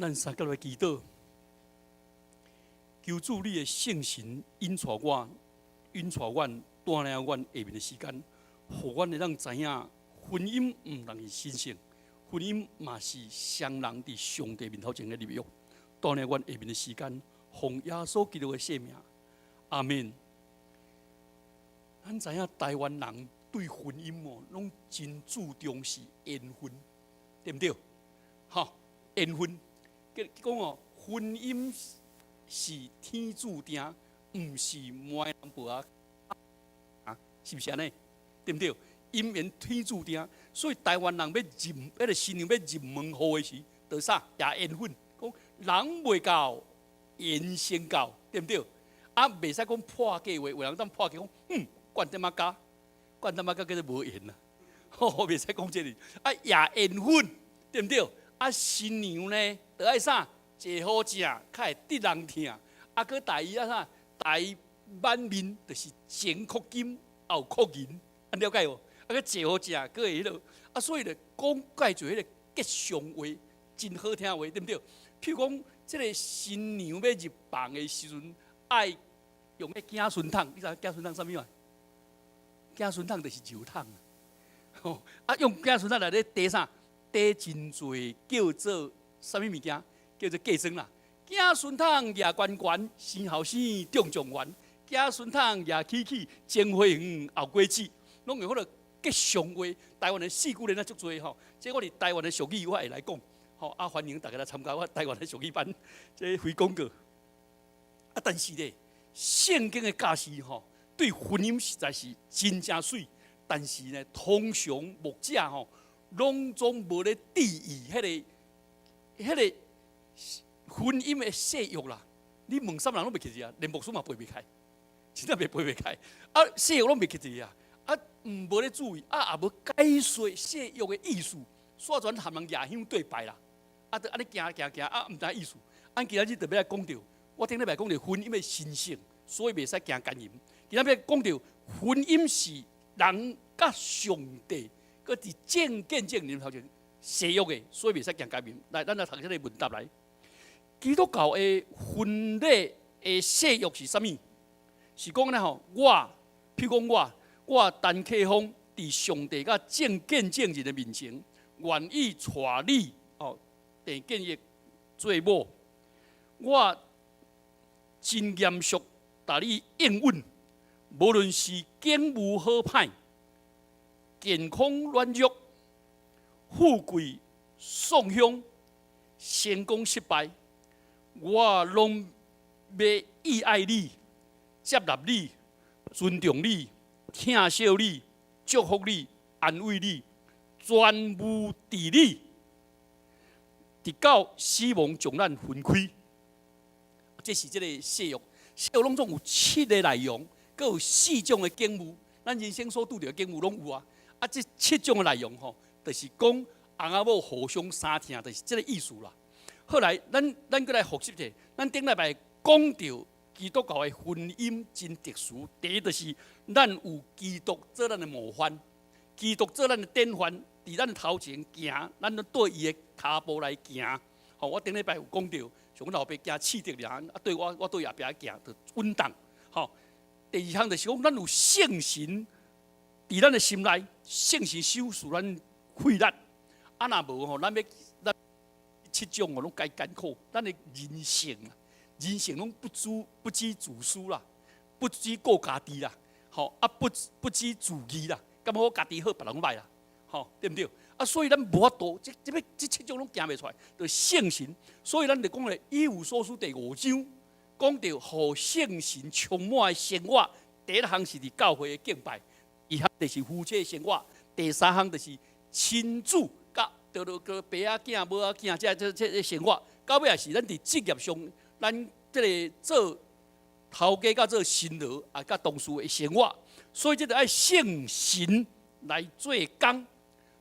咱三個來祈禱，求主你的聖神引帶我，引帶阮帶領阮下面的時間，予阮會當知影婚姻毋但是神聖，婚姻嘛是雙人佇上帝面頭前的立約。帶領阮下面的時間，奉耶穌基督的聖名，阿門。咱知影台灣人對婚姻哦，攏真注重是緣分，對毋對？吼，緣分。講哦，婚姻是天注定，毋是媒人婆仔啊，是毋是按呢？對毋對？姻緣天注定，所以台灣人欲入彼個新娘欲入門戶的時，就啥也緣分，講人未到，緣先到，對毋對？啊，袂使講破格話，有人當破格講，嗯，慣點仔加，慣點仔加叫做無緣啦，吼，袂使講這個，啊，也緣分，對毋對？啊，新娘呢，著愛啥？坐好食，較會得人疼。啊，閣待伊啊啥？待伊滿面，就是前箍金後箍銀，按了解無？啊，閣坐好食，閣會彼落。啊，所以咧講蓋做彼個吉祥話，真好聽話，對毋對？譬如講，這個新娘欲入房的時陣，愛用彼子孫桶，你知影子孫桶啥物無？子孫桶就是尿桶。吼，啊，用子孫桶內底貯啥？貯真濟叫做啥物物件？叫做嫁妝啦。子孫桶舉懸懸，生後生中狀元。子孫桶舉起起，前花園後果子，攏用彼個吉祥話。台灣的四句聯仔足濟吼，這我佇台灣的俗語我會來講。吼，啊，歡迎大家來參加我台灣的俗語班，這回廣告。啊，但是咧，聖經的教示吼，對婚姻實在是真正媠。但是呢，通常牧者吼，攏總無咧注意彼個婚姻的誓約啦。你問啥人攏袂記得啊，連牧師嘛背袂開，真正袂背袂開。啊，誓約攏袂記得啊，啊，毋無咧注意，啊，也無解說誓約的意思，煞轉含人舉香對拜啦。啊，就按呢行行行，啊，毋知意思。按今仔日特別來講著，我頂禮拜講著婚姻的神聖，所以袂使行姦淫。今仔日講著婚姻是人佮上帝，閣佇眾見證人頭前誓約的，所以袂使行姦淫。來，咱來讀這個問答來。基督教的婚禮的誓約是啥物？是講咧吼，我，譬如講我，我陳啟峰佇上帝佮眾見證人的面前，願意娶你哦，鄭建業做某。我真嚴肅，共你應允，無論是境遇好歹，健康軟弱，富貴喪鄉，成功失敗，我攏欲意愛你、接納你、尊重你、疼惜你、祝福你、安慰你，全無佇你，直到死亡將咱分開。這是這個誓約，誓約攏總有七個內容，閣有四種的境遇，咱人生所拄著的境遇攏有啊。啊，這七種的內容吼，就是講翁仔某互相相疼，就是這個意思啦。好來，咱閣來複習者，咱頂禮拜講著基督教的婚姻真特殊，第一就是咱有基督做咱的模範，基督做咱的典範，佇咱頭前行，咱攏綴伊的跤步來行。吼，我頂禮拜有講著，像阮老爸行刺竹爾，啊，綴我，我綴後壁行，就穩當。吼，第二項就是講，咱有聖神佇咱的心內，聖神賞賜咱血力。啊，若無吼，咱欲咱七種哦，攏該艱苦。咱的人性啊，人性攏不知自私啦，不知顧家己啦，吼啊不知自義啦，感覺我家己好，別人歹啦，吼，對毋對？啊，所以咱無法度，這七種攏行袂出來，就聖神。所以咱就講咧，以弗所書第五章講著，予聖神充滿的生活。第一項是佇教會的敬拜，第二項就是夫妻的生活，第三項就是親子佮著著個爸仔囝母仔囝這生活。到尾也是咱佇職業上，咱這個做頭家佮做新郎啊，佮同事的生活。所以這著愛聖神來做工。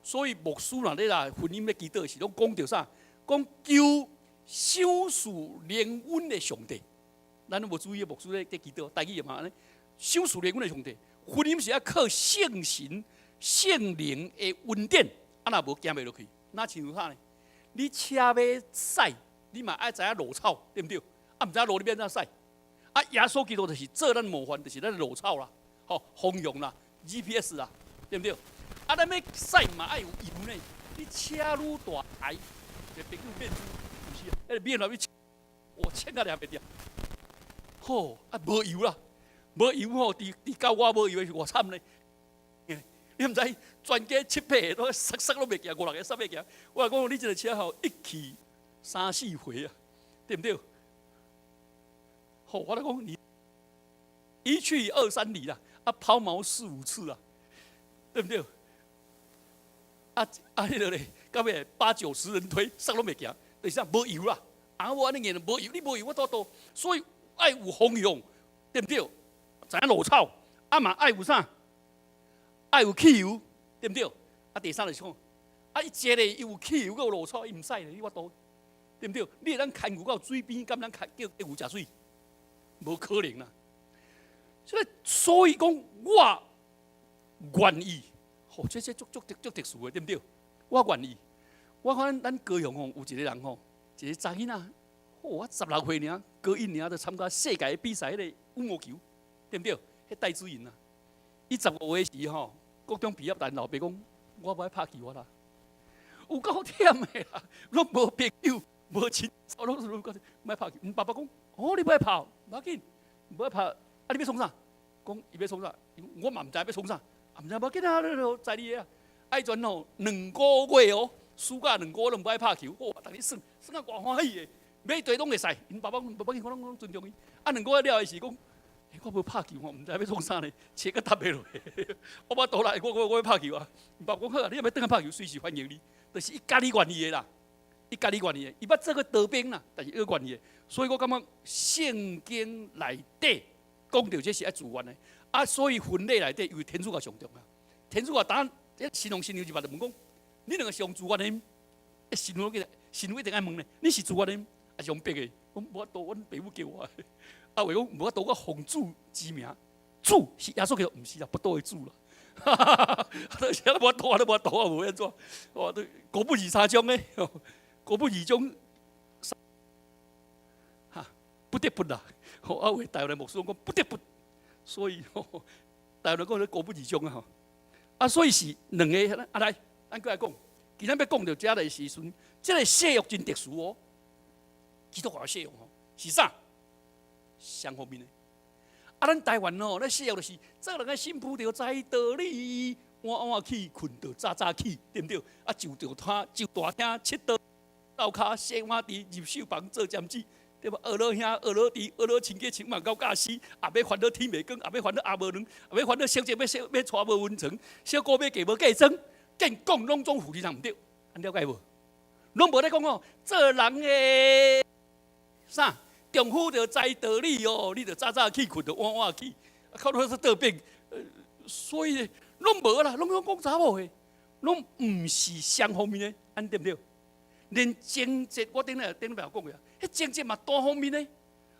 所以牧師若咧啦婚姻咧祈禱時，攏講著啥？講求賞賜憐憫的上帝。咱攏無注意牧師咧佇祈禱，台語嘛按呢？賞賜憐憫的上帝，婚姻是愛靠聖神、聖靈的恩典，啊若無行袂落去。那親像啥呢？你車欲駛，你嘛愛知影路草，對毋對？啊，毋知影路你欲按怎駛？啊，耶穌基督就是做咱模範，就是咱路草啦，吼，方向啦，GPS 啦，對毋對？啊，咱欲駛嘛愛有油呢？你車愈大台，個朋友變毋是啊？彼個變來變，哇，車甲掠袂著。吼，啊，無油啦，無油吼，佇郊外無油是偌慘咧。你毋知全家七八個都塞塞攏袂行，五六個塞袂行。我講你這个車吼，一去三四回啊，對毋對？吼，我咧講你一去二三里啦，啊，拋錨四五次啊，對毋對？啊啊，彼个咧，到尾八九十人推，塞攏袂行，就是啥無油啦。啊，我按呢硬無油，你無油我倒倒，所以愛有方向，對毋對？知影路草，啊嘛愛有啥？愛有汽油，對毋對？啊，第三就是講，啊，伊一个伊有汽油，閣有路草，伊毋使咧，你法度，對毋對？你會當牽牛到水邊，敢當牽叫牛食水？無可能啦。所以講，我願意，吼，這足足足特殊的，對毋對？我願意。我看咱高雄吼有一個人吼，一個查囡仔，吼，我16歲爾，高一爾就參加世界比賽彼个羽毛球，對毋對？彼戴資穎啊，伊15歲時吼，國中畢業，𪜶老爸講，我無愛拍球啊啦，有夠忝的啦，攏無朋友，無親，攏攏講莫拍球。𪜶爸爸講，哦，你無愛拍，無要緊，無愛拍，啊，你欲創啥？講伊欲創啥？我嘛毋知欲創啥，啊，毋知無要緊啊，你就在你的啊。愛轉吼兩個月哦，暑假兩個月攏無愛拍球，哇，逐日耍耍甲偌歡喜的，買地攏會使。𪜶爸爸講無要緊，我攏尊重伊。啊，兩個月了的時講，欸，我無拍球吼，毋知欲創啥呢，車閣踏袂落。我無倒來，我欲拍球啊！𪜶爸講好啊，你若欲轉來拍球，隨時歡迎你。就是伊家己願意的啦，伊家己願意的，伊捌做過當兵啦，但是伊願意的。所以我感覺聖經內底講著這是愛自願的。啊，所以婚禮內底因為天主教上重要。天主教當新郎新娘入來就問講：你兩個是用自願的？欸，新婦記得，新婦一定愛問咧，你是自願的，抑是用逼的？講無法度，阮爸母叫我的。啊，話講無法度，我奉主之名，主是耶穌基督，毋是啦，腹肚的主啦。哈哈哈哈哈！無法度啊，都無法度啊，無按怎？哇，都高不二三章咧，高不二章，哈，不得不啦。啊，有台灣的牧師講不得不，所以吼，台灣講咧高不二章啊吼。啊，所以是兩个，啊來，咱閣來講，今仔欲講著遮个時陣，這个誓約真特殊哦。基督教的誓約吼是啥？雙方面的。啊，咱台灣哦，咱誓約就是做人的新婦著知道理，晚晚去，睏著早早起，對毋對？啊，就著他就大廳七桌灶跤洗碗池入繡房做針黹，對無？學老兄，學老弟，學老親家親嘛夠教死，也欲煩惱天袂光，也欲煩惱暗無卵，也欲煩惱小姐欲小欲娶無溫床，小姑欲嫁無嫁妝，見講攏總負責任毋對，按了解無？攏無咧講哦，做人的啥？丈夫著知道理哦，你著早早去睏，著晚晚起，啊，靠到是倒變，所以攏無啦，攏攏講查某的，攏毋是雙方面的，按對毋對？連貞節我頂禮頂禮拜有講過啊，彼貞節嘛單方面的，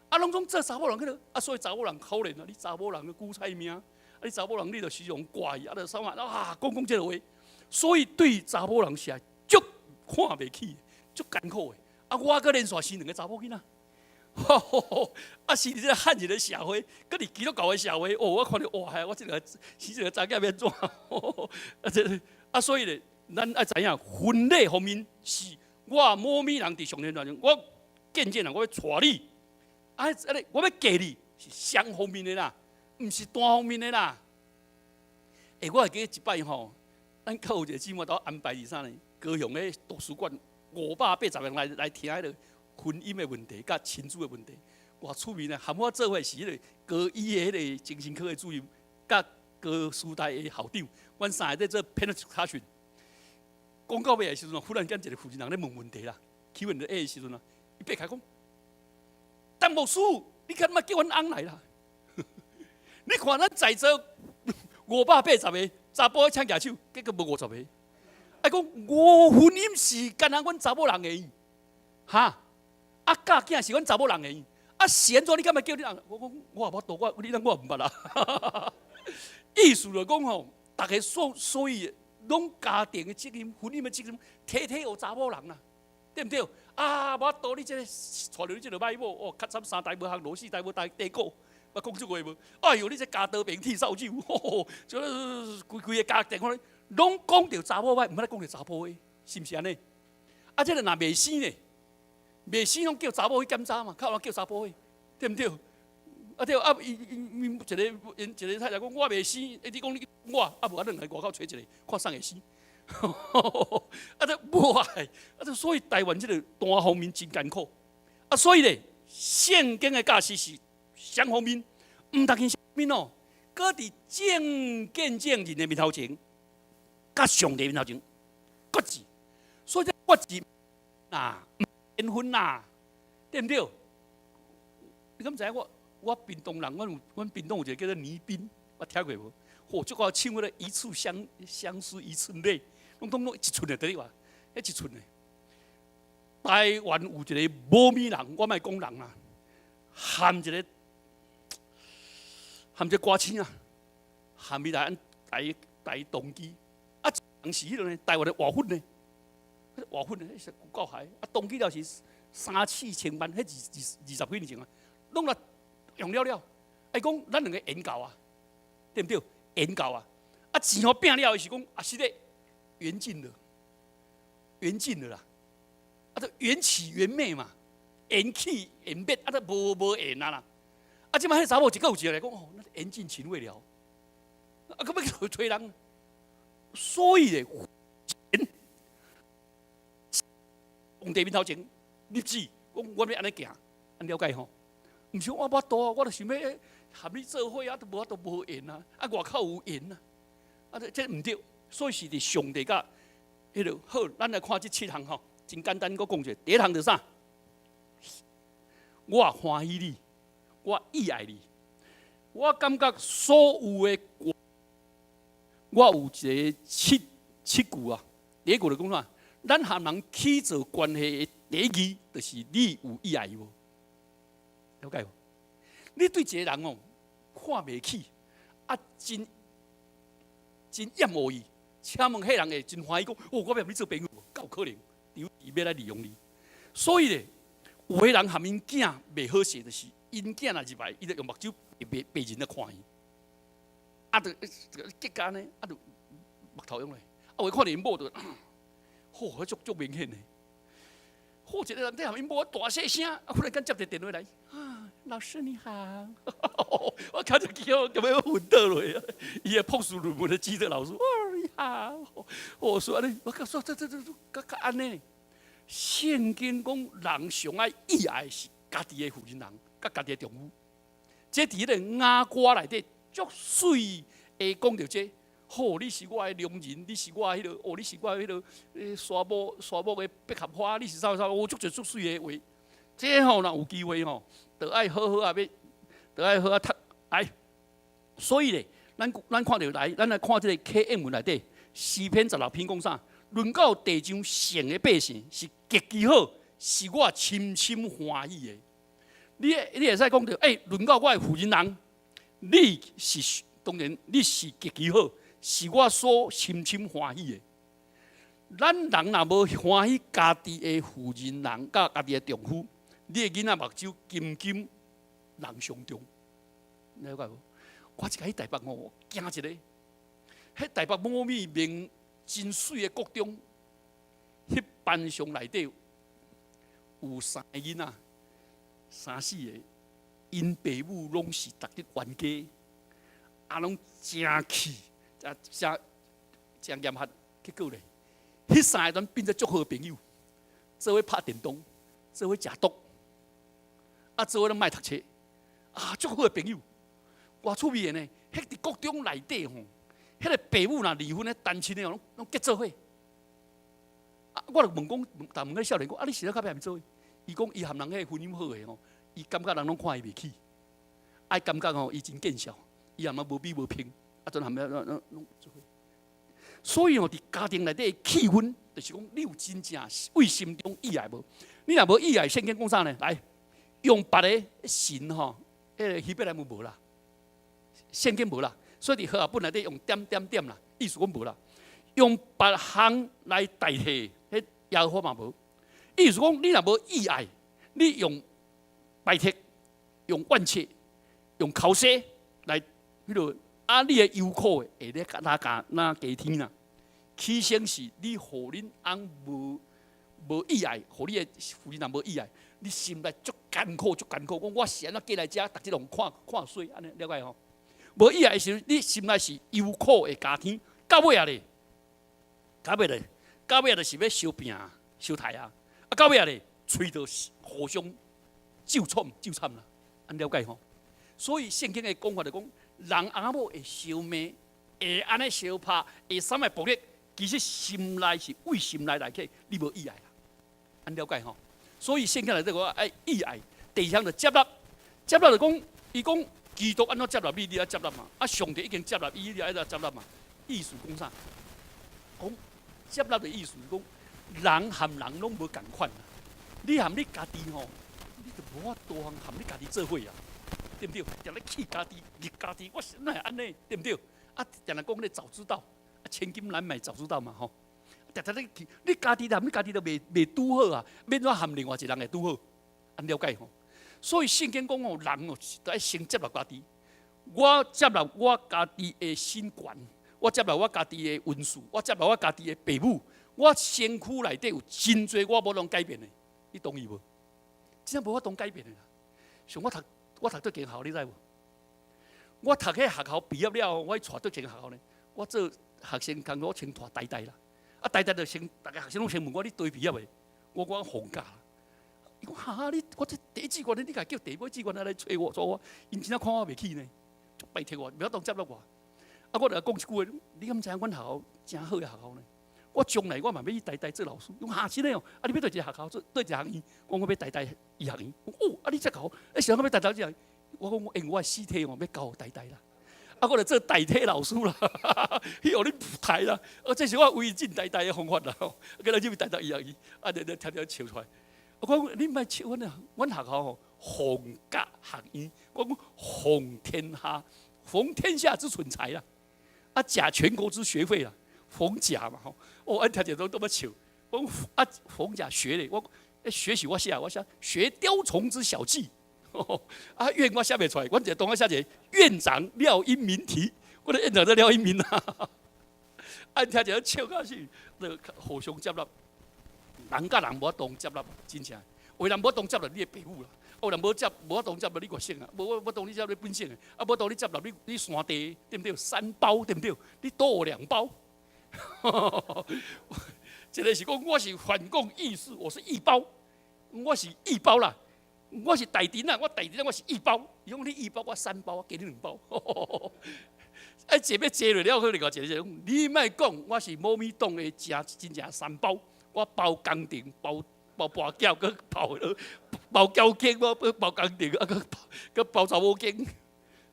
啊，攏總做查某人去了，啊，所以查某人可憐啊，你查某人的韭菜命，啊，你查某人你著時常掛伊，啊，著啥物啊，講講這个話，所以對查某人是足看袂起，足艱苦的。啊，我閣連續生兩个查某囡仔。啊，是佇這个漢人的社會，閣佇基督教的社會，哦，我看著哇，我這个生這个查某囝欲按怎？啊，這啊，所以咧，咱愛知影婚禮方面是我某物人佇上天來我見證人，我欲娶你，啊，啊咧，我欲嫁你，是雙方面的啦，毋是單方面的啦。欸，我會記得一擺吼，咱閣有一個姊妹兜安排佇啥呢？高雄的圖書館580人來聽彼个婚姻的問題，佮親子的問題，偌趣味呢！含我做伙是彼个高醫的彼个精神科的主任，佮高師大的校長，阮三个咧做 panel discussion。講到尾的時陣，忽然間一個負責人咧問問題啦，Q&A 的時陣啊，伊爬起來講：鄧牧師，你敢莫叫阮翁來啦？你看咱在座580個查埔請舉手，結果無50個。愛講我婚姻是干焦阮查某人的，哈？啊，教囝是阮查某人的，啊，是按怎？你敢會叫你翁？我講我也無度，我你翁我也毋捌啦。意思就講吼，逐个所以攏家庭的責任、婚姻的責任，體體予查某人啦。對毋對？啊，無法度，你這個娶著你這個歹某，哦，較慘三代無學，落四代無代地股，捌講這話無？哎喲，你這鉸刀柄剃掃帚，吼，這規規个家庭看攏講著查某歹，毋捌講著查埔的，是毋是按呢？啊，這個若袂生呢？袂生攏叫查某去檢查嘛，較有叫查埔的，對毋對？啊對啊，伊伊伊一个𪜶一个太太講我袂生，欸你講你我啊無啊，兩个外口揣一个，看啥會生。啊，這無愛，啊，這所以台灣這個單方面真艱苦。啊，所以咧，聖經的教示是雙方面，毋單僅雙方面哦，閣佇眾見證人的面頭前，佮上帝面頭前，決志。所以這決志啊，緣分啊，對毋對？你敢知影我？我屏東人，阮屏東有一個叫做倪斌，我聽過無？嚯，這個唱彼個一處相思一寸淚，攏總攏一寸的佇咧話，彼一寸的。台灣有一個無物人，我莫講人啦，含一個歌星啊，含伊來按台台動機，啊，人是彼個呢，台灣的外粉呢，外粉呢，是有夠害，啊，動機了是三四千萬，彼二十幾年前啊，攏來用了了，伊講咱兩個緣到啊，對毋對？緣到啊，啊錢予拚了，伊是講啊是咧，緣盡了，緣盡了啦，啊這緣起緣滅嘛，緣起緣滅，啊這無緣啊啦，啊這擺彼查某一個有一個來講哦，那緣盡情未了，啊閣欲揣人，所以咧，上帝面頭前立志，講我欲按呢行，按了解吼？毋是我無法度，我著想欲含你做伙啊，都無法度無緣啊，啊外口有緣啊，啊這毋對，所以是佇上帝佮彼個好，咱來看這七項吼，真簡單，閣講一下。第一項就啥？我歡喜你，我意愛你，我感覺所有的歌，我有一個七七句啊。第一句就講啥？咱和人起做關係的第一句，就是你有意愛伊無？了解無？你對一個人哦看袂起，啊，真真厭惡伊，請問彼人會真歡喜講，哦，我欲佮你做朋友無？敢有可能？伊欲來利用你。所以咧，有的人含𪜶囝袂好勢，就是𪜶囝若入來，伊就用目睭別別人來看伊，啊，就結果呢，啊，就目頭用咧，啊，有看著𪜶某就，吼，彼足足明顯的。好一個人佇含𪜶某大細聲，啊，忽然間接一個電話來，啊，老師你好，我看著去哦，感覺欲昏倒落啊！伊的博士論文的指導老師，哦，你好，我說按呢，我說這這這這較按呢。聖經講人上愛意愛是家己的婦人人，佮家己的丈夫。這佇彼個雅歌內底足媠會講著這。好，你是我的良人，你是我彼個，哦，你是我彼個，沙漠沙漠的百合花，你是啥啥，哦，足濟足媠的話。這吼若有機會吼，著愛好好啊，欲，著愛好好讀。來，所以咧，咱看著來，咱來看這個啟應文內底詩篇16篇講啥？論到地上聖的百姓是極其好，是我深深歡喜的。你會使講著，欸，論到我的婦人人，你是當然你是極其好。是我所深深歡喜的。咱人若無歡喜家己的婦人人，佮家己的丈夫，你的囡仔目睭金金人相中，了解無？我一擺去台北哦，驚一个，彼台北某物名真媠的國中，彼班上內底有三个囡仔，三四个，𪜶爸母攏是逐日冤家，啊，攏誠氣。啊，誠誠嚴厲，結果咧，彼三个人變做足好朋友，做伙拍電動，做伙食毒，啊，做伙攏莫讀冊，啊，足好的朋友。偌趣味的呢，彼佇國中內底吼，彼個爸母若離婚咧，單親的攏攏結做伙。啊，我就問講，但問彼少年講，啊，你是咧較欲按做伙？伊講伊含人彼個婚姻好的吼，伊感覺人攏看伊袂起，啊，感覺吼伊真見笑，伊含人無比無拼。啊，陣含攏攏攏做伙。所以吼，佇家庭內底氣氛，就是講你有真正為心中意愛無？你若無意愛，聖經講啥呢？來，用別个神吼，彼個希伯來文無啦，聖經無啦，所以佇和合本內底用點點點啦，意思講無啦。用別項來代替，彼耶和華嘛無。意思講，你若無意愛，你用排斥、用怨氣、用口舌來彼落啊，你的憂苦會咧哪加哪加添啦。起先是你予恁翁無意愛，予你的夫人若無意愛，你心內足艱苦，足艱苦。講我是按怎過來遮，逐日攏看看衰，按呢了解吼？無意愛的時陣，你心內是憂苦會加添，到尾仔咧，到尾咧，到尾就是欲相拚、相刣啊！啊，到尾仔咧，喙就互相咒慘、咒慘啦，按了解吼？所以聖經的講法就講，人翁仔某會相罵，會按呢相拍，會啥物暴力，其實心內是為心內來去，你無意愛啦，按了解吼？所以聖經內底講愛意愛，第二項就接納，接納就講，伊講基督按怎接納你，你愛接納嘛？啊，上帝已經接納伊，你愛怎接納嘛？意思講啥？講接納的意思講，人和人攏無仝款啦。你和你家己吼，你就無法度和你家己做伙啊，對毋對？定咧氣家己，逆家己，我哪會按呢？對毋對？啊，定定講咧早知道，啊，千金難買早知道嘛吼。定定咧氣，你家己和你家己都袂拄好啊，欲按怎和另外一個人會拄好？按了解吼？所以聖經講吼，人哦，都愛先接納家己。我接納我家己的身懸，我接納我家己的恩賜，我接納我家己的爸母。我身軀內底有真濟我無法度改變的，你同意無？真正無法度改變的啦。像我讀佗間學校，你知無？我讀彼學校畢業了後，我去帶佗間學校呢？我做學生工作，我先帶台大啦。啊，台大就先，逐个學生攏先問我你佗位畢業的？我講逢甲。伊講哈，你我這第一志願的，你共叫第尾志願來揣我，做我，𪜶真正看我袂起呢，足排斥我，袂曉當接納我。啊，我就講一句話，你敢知影阮學校誠好的學校呢？我將來我嘛欲去台大做老師。伊講哈，真的哦，啊，你欲佗一个學校做，佗一個學院？講我欲台大醫學院。哦，啊，你這𠢕，你想欲台大這個？我講我用我的屍體哦，欲交予台大啦。啊，我就做代替老師啦，去予恁刣啦。啊，這是我唯一進台大的方法啦。吼，叫咱入去台大醫學院，啊，就就聽聽笑出來。我講你莫笑阮啊，阮學校吼，逢甲學院，我講逢天下，逢天下之蠢材啦。啊，假全國之學費啦，逢甲嘛吼。哦，啊，聽者都都欲笑。我講啊，逢甲學咧，我學習我寫，我寫學雕蟲之小技。啊，院我寫袂出來，阮就當我寫一個院長廖英明題，我的院長叫廖英明啊。啊，聽者笑到死，就互相接納。人佮人無法度接納，真正。有人無法度接納你的爸母啦，有人無接無法度接納你外省啊，無法度你接納你本省的，啊，無法度你接納你山地，對毋對？三包對毋對？你多我兩包。一個是講我是反共義士，我是義胞，我是義胞啦，我是大陳啊，我大陳我是義胞。伊講你義胞，我三包，我加你兩包。啊，坐欲坐落了，可能個一個講，你莫講，我是某物黨的真真正三包。我包工程，包包跋筊，閣包包交警，我包工程，啊，閣閣包查某囝。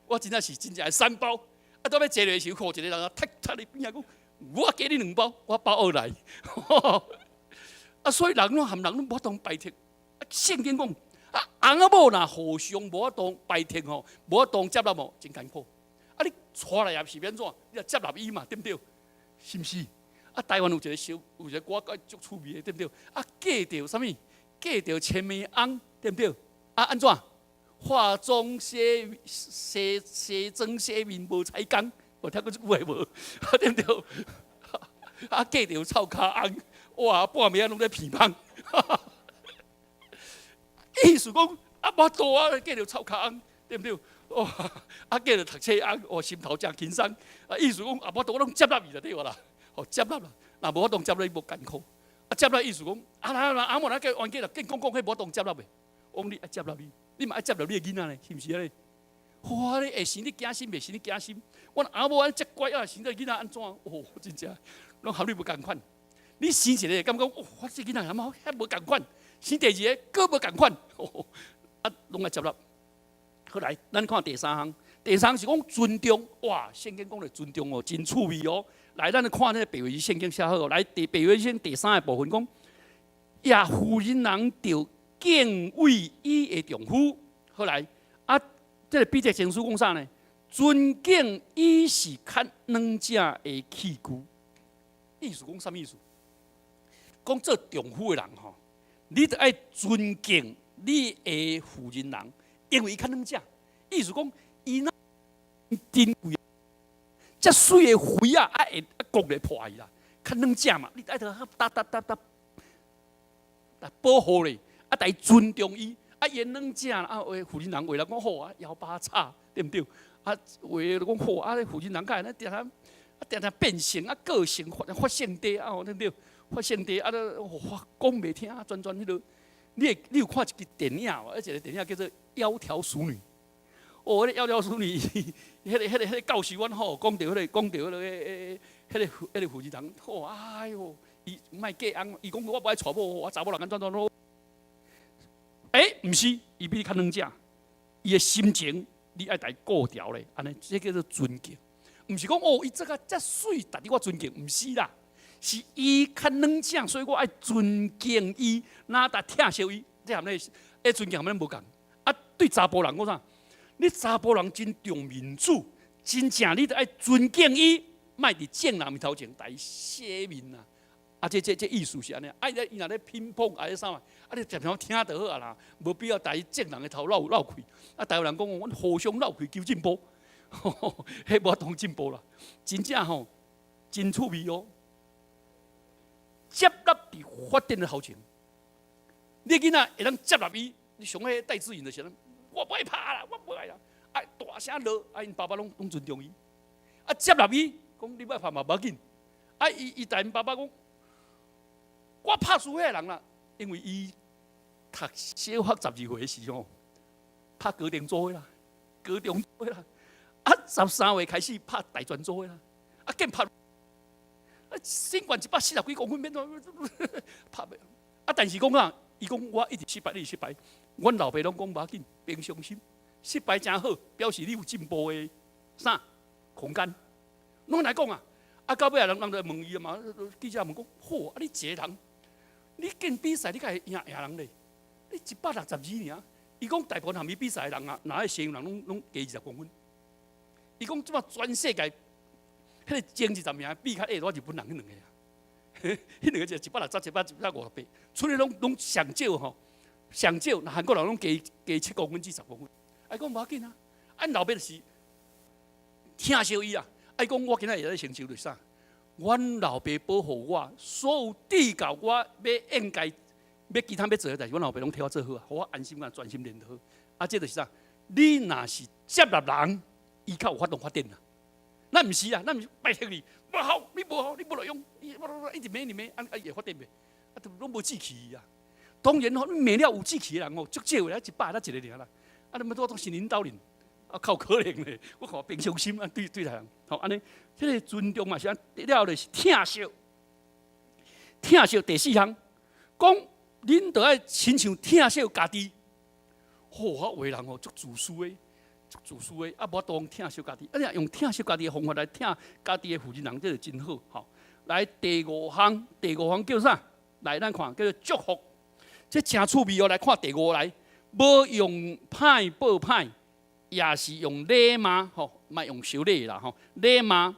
我真正是真正的三包。啊，到欲坐落的時候，看一個人啊，踢踢你邊仔講，我加你兩包，我包二來。啊，所以人攏和人攏無法度排斥。啊，聖經講，啊，翁仔某若互相無法度排斥吼，無法度接納吼，真艱苦。啊，你娶來也是欲按怎？你若接納伊嘛，對毋對？是毋是？啊，台灣有一个小，有一个歌足趣味的，對毋對？啊，嫁著啥物？嫁著千面翁，對毋對？啊，按怎？化妝洗洗洗妝洗面無彩工，有聽過這句話無？對毋對？啊，嫁著臭跤翁，哇，半暝仔攏咧鼻芳。意思講啊，無度啊，嫁著臭跤翁，對毋對？哇，啊，嫁著讀冊翁，哦，心頭誠輕鬆。啊，意思講啊，無度我攏接納伊就對啦。哦，接納啦，若無法度接納伊無艱苦。啊，接納意思講，啊啦啦，阿某若叫冤家啦，見講講彼無法度接納的。我講你愛接納伊，你嘛愛接納你的囡仔呢，是毋是按呢？哇！你會生你驚心，袂生你驚心。阮阿某按呢遮乖啊，生這囡仔按怎？哦，真正攏和你無仝款。你生一个感覺，哦，我這囡仔遐遐無仝款。生第二个閣無仝款。啊，攏愛接納。好來，咱看第三項。第三項是講尊重。哇，聖經講的尊重哦，真趣味哦。來，咱來看那個白話字聖經寫好哦。來，第白話聖經第三个部分講，也婦人人著敬畏伊的丈夫。好來，啊，這个彼得前書講啥呢？尊敬伊是較軟正的器具。意思講啥物意思？講做丈夫的人吼，你著愛尊敬你的負責人，因為伊較軟食。意思講，伊若珍貴，遮媠的魚仔啊會啊摃咧破去啦，較軟食嘛，你愛著搭搭搭搭，保護咧，啊，共伊尊重伊，啊，伊軟食啊，有的負責人話人講好啊，枵巴炒，對毋對？啊，有的就講好啊，負責人較會呢定定啊定定變性啊，個性發發性地啊，對毋對？發性地啊，都發講袂聽啊，專專彼落。你會你有看一支電影無？啊，一个電影叫做《窈窕淑女》。哦，彼个窈窕淑女，彼个教授阮吼，講著彼个講著彼个負責人，吼，哎喲，伊莫嫁翁，伊講我無愛娶某，我查某人按怎怎怎。欸，毋是，伊比你較軟食，伊的心情你愛共伊顧著咧，按呢，這叫做尊敬。毋是講哦，伊這個遮媠，值得我尊敬，毋是啦，是伊較軟食，所以我愛尊敬伊，哪達疼惜伊，這含咧，欸，尊敬含咱無仝。啊，對查埔人講啥？你查埔人真重面子，真正你著愛尊敬伊，莫佇眾人面頭前共伊洗面啊！啊，這意思是按呢，啊，伊若咧乒乓啊，啥嘛，啊，你常常聽就好啊啦，無必要佇眾人的頭落落氣。啊，台灣人講，阮互相落氣求進步，彼無法度進步啦。真正吼，真趣味哦。接納佇發展的頭前，你囡仔會當接納伊，你像彼戴資穎就是按呢，我無愛拍啦，我無愛啦，啊大聲鬧，啊𪜶爸爸攏攏尊重伊，啊接納伊，講你欲拍嘛無要緊，啊伊伊共𪜶爸爸講，我拍輸彼个人啦，因為伊讀小學12歲時吼，拍高中組的啦，高中組的啦，啊13歲開始拍大專組的啦，啊見拍，啊身懸140幾公分，免怎拍袂？啊但是講啊，伊講我一直失敗，一直失敗。阮老爸攏講無要緊，平常心，失敗誠好，表示你有進步的啥空間。攏來講啊，啊到尾啊人人就問伊啊嘛，記者問講：好啊，你一個人，你見比賽你敢會贏贏人咧？你162爾，伊講大部分含伊比賽的人啊，若彼西洋人攏攏加20公分。伊講這擺全世界，彼個前20名比較矮，我日本人彼兩個啊，彼兩個就167、158，剩的攏攏上少吼。上少，若韓國人攏加加7公分至10公分。啊，伊講無要緊啊，啊，𪜶老爸就是疼惜伊啊。啊，伊講我今仔日會使成就就是啥？阮老爸保護我，所有至到我欲應該欲其他欲做的代誌，阮老爸攏替我做好啊，予我安心啊，專心練就好。啊，這就是啥？你若是接納人，伊較有法度發展啦。咱毋是啊，咱毋是拜託你，無好，你無好，你無路用，你一直罵一直罵，啊啊伊會發展袂？啊，都攏無志氣啊。當然吼，你罵了有志氣的人吼，足少的，100才一個爾啦。啊，你們都當是領導人，啊，較有可能咧。我看平常心啊，對對待人，吼按呢，這個尊重嘛是按了後就是疼惜，疼惜第四項，講恁著愛親像疼惜家己。好，有的人吼足自私的，足自私的，啊，無法度疼惜家己。啊，你用疼惜家己的方法來疼家己的負責人，這就真好。吼，來第五項，第五項叫啥？來，咱看叫做祝福。這誠趣味哦！來看第五來，無用歹報歹，也是用禮貌吼，莫用相禮啦吼，禮貌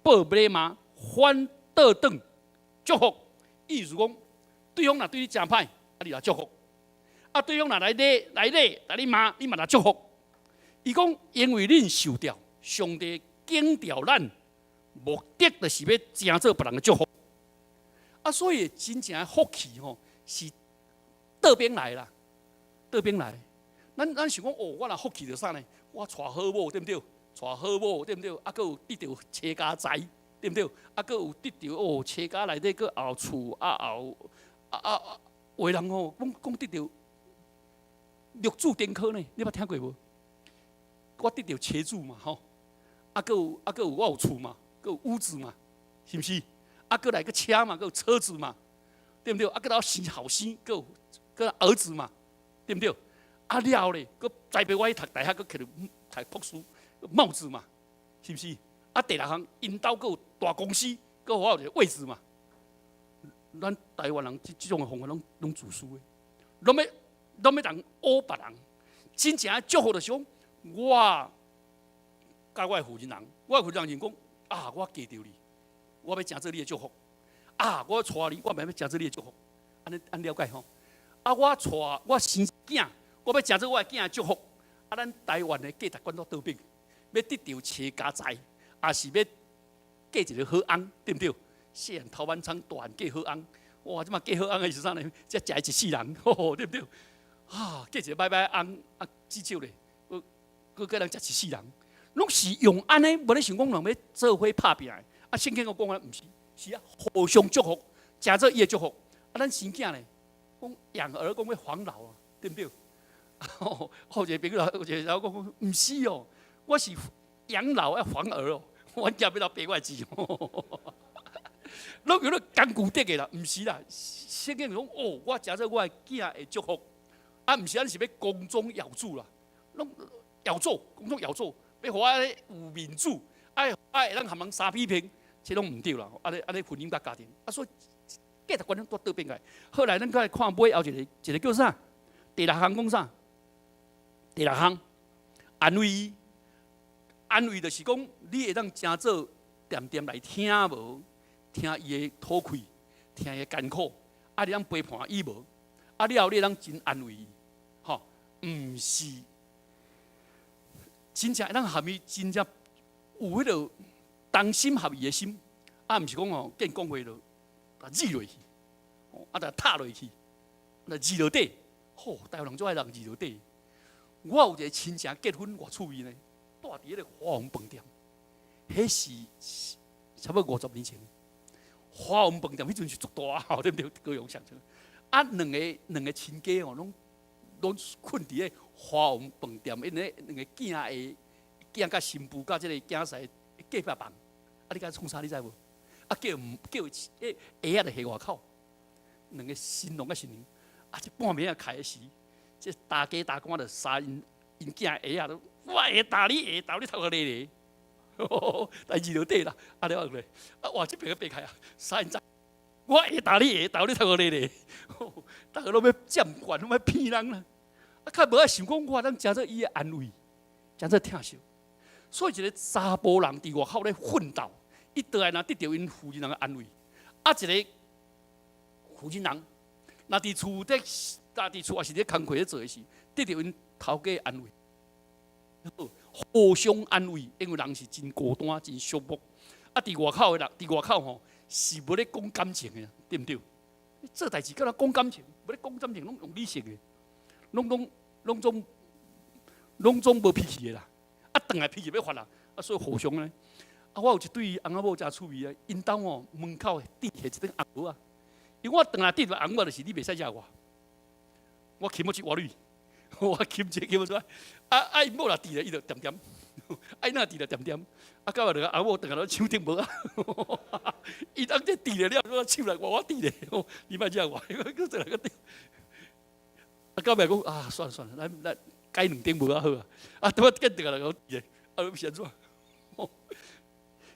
報禮貌，反倒轉祝福。意思講，對方若對你誠歹，啊你來祝福；啊對方若來禮來禮來你罵，你嘛來祝福。伊講，因為恁受召，上帝揀召咱，目的就是欲成做別人的祝福。啊，所以真正的福氣吼是倒邊來啦，倒邊來。咱想講哦，我若福氣就啥呢？我娶好某對毋對？娶好某對毋對？啊，閣有得著齊家財對毋對？啊，閣有得著哦，齊家內底閣後厝啊後啊啊啊，有的人吼講講得著六子登科呢，你捌聽過無？我得著車子嘛吼，啊，閣有啊，閣有我有厝嘛，閣有屋子嘛，是毋是？啊，閣來個車嘛，閣有車子嘛，對毋對？啊，閣來生後生，閣有閣兒子嘛，對毋對？啊了咧，閣栽培我去讀大學，閣摕著讀博士帽子嘛，是毋是？啊，第六項，𪜶兜閣有大公司，閣予我有一個位置嘛。咱台灣人這這種的方法攏攏自私的，攏欲攏欲人烏別人。真正的祝福就是講，我佮我的負責人，我的負責人講啊，我嫁著你，我欲成做你的祝福。啊，我娶你，我嘛欲成做你的祝福。按呢按了解吼。啊，我娶我生囝，我欲成做我的囝的祝福。啊，咱台灣的價值觀都倒轉，欲得著齊家財，抑是欲嫁一个好翁，對毋對？細漢頭挽倉，大漢嫁好翁。哇！這馬嫁好翁的是啥呢？才食伊一世人，吼，對毋對？啊，嫁一个䆀䆀翁，啊，至少咧，閣閣共人食一世人，攏是用按呢，無咧想講人欲做伙拍拚的。啊，聖經閣講啊，毋是，是啊，互相祝福，成做伊的祝福。啊，咱生囝咧，講養兒講欲防老啊，對毋對？後一個朋友，有一個人講，毋是哦，我是養老愛防兒哦，阮囝欲來爬我的錢，攏叫做工具的的啦，毋是啦。聖經講哦，我成做我的囝的祝福，啊，毋是咱是欲光宗耀祖啦，攏耀祖，光宗耀祖，欲予我有面子，愛愛會當含人相比拼，這攏毋對啦。按呢按呢婚姻佮家庭，啊，所以價值觀攏倒轉來。後來咱閣來看尾後一個，一個叫啥？第六項講啥？第六項安慰，安慰就是講你會當誠做恬恬來聽無？聽伊的吐氣，聽伊的艱苦，啊，你通陪伴伊無？啊，了後你會當真安慰伊，吼，毋是真正會當合伊，真正有彼个同心合意的心，啊，毋是講吼見講話就共字落去，啊，就踏落去，來字落底，吼，台灣人最愛人字落底。我有一個親戚結婚偌趣味呢，蹛佇彼个華宏飯店，彼是差不多50年前。華宏飯店彼陣是足大，對毋對？高雄上場，啊，兩个兩个親家哦，攏攏睏佇个華宏飯店，𪜶个兩个囝的囝佮新婦佮這个囝婿隔壁房，啊，你敢創啥？你知無？啊，叫毋叫彼鞋仔就下外口，兩个新郎佮新娘，啊，這半暝仔開時，這大家大官就殺𪜶𪜶囝鞋仔，都我會打你鞋頭，你頭殼咧咧，代誌就對啦，啊了後咧，啊哇，這邊個爬開啊，殺𪜶我會打你鞋頭，你頭殼咧咧，逐个攏欲佔懸，攏欲騙人啦。啊，較無愛想講，我當誠做伊的安慰，誠做疼惜。所以一个查埔人佇外口咧奮鬥，伊倒來若得著𪜶婦人的安慰。啊，一个婦人人，若佇厝咧，若佇厝抑是咧工課咧做的時，得著𪜶頭家安慰，好，互相安慰，因為人是真孤單、真寂寞。啊，佇外口的人，佇外口吼是無咧講感情的，對毋對？做代誌敢若講感情，無咧講感情，攏用理性的，攏攏攏總攏總無脾氣的啦。啊，轉來脾氣欲發啦，啊，所以互相呢。啊，我有一對翁仔某誠趣味啊，𪜶兜吼門口佇彼一頂紅帽仔，因為我轉來佇紅帽就是你袂使惹我，我擒欲一挖你，我擒這擒出來，啊啊！𪜶某若佇咧，伊就恬恬，啊，伊若佇咧恬恬，啊，到尾就翁某轉來搶頂帽仔，伊當這佇咧了，我搶來我我佇咧，你莫惹我，閣轉來閣佇。啊，到尾講啊，算了算了，咱咱改兩頂帽仔好啊，啊，拄仔見轉來我佇咧，啊，欲按怎？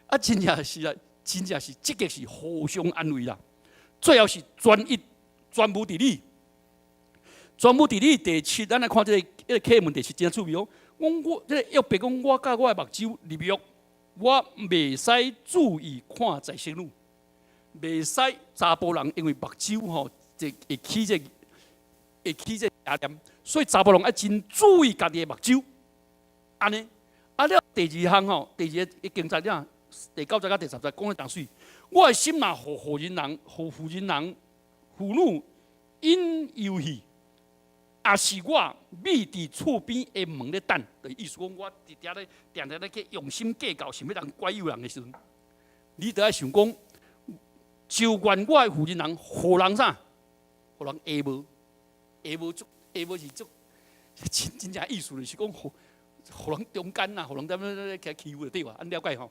啊，真正是啊，真正是積極是互相安慰啦。最後是專一，專無佇你，專無佇你。第七，咱來看這个彼个啟門第七真趣味哦。講我這个約伯講，我佮我的目睭立約，我袂使注意看財色女，袂使查埔人因為目睭吼，這會起這會起這邪念，所以查埔人愛真注意家己的目睭。按呢，啊了第二項吼，第二个經節了，第九節佮第十節講得當媠。我的心若予婦人人，予婦人人婦女引誘去，抑是我覕佇厝邊的門咧等，就意思講我佇遐咧，定定咧去用心計較，想欲人拐誘人的時陣，你著愛想講，就願我的婦人人，予人啥？予人下無，下無足，下無是足，真真正意思就是講，予予人中間啦，予人踮咧咧咧欺負就對無？按了解吼？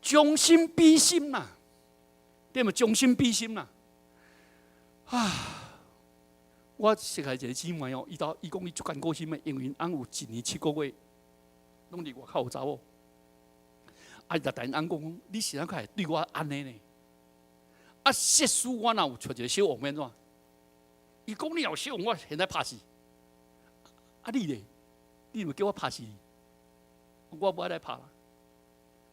將心比心啦，對無？將心比心啦。啊！我識來一個姊妹哦，伊兜伊講伊足艱苦心的，因為𪜶翁有一年七個月，攏佇外口有查某。啊，伊就共𪜶翁講講，你是按怎會對我按呢呢？啊，設使我若有娶一個小王欲按怎？伊講你若有小王，我現在拍死。啊，你咧？你會叫我拍死？我無愛來拍啦。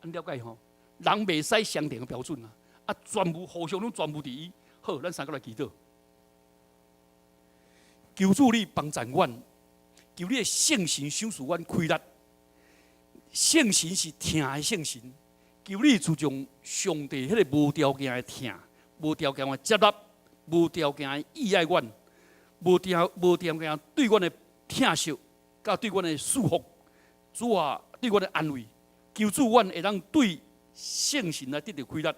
按了解吼，人袂使相同的標準啊！啊，全部互相攏全部佇伊。好，咱三個來祈禱。求主你幫贊阮，求你的聖神賞賜阮氣力。聖神是疼的聖神，求你注重上帝彼个無條件的疼，無條件的接納，無條件的意愛阮，無條件對阮的疼惜，佮對阮的祝福，主啊，對阮的安慰，求主阮會當對聖神來得著氣力，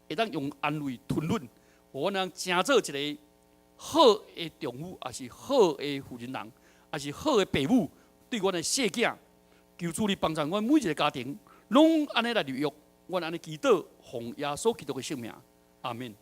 會當用安慰吞忍，予阮通成做一个好的丈夫，抑是好的婦人人，抑是好的爸母，對阮的細囝，求主你幫助阮每一个家庭，攏按呢來入約，阮按呢祈禱，奉耶穌基督的聖名，阿們。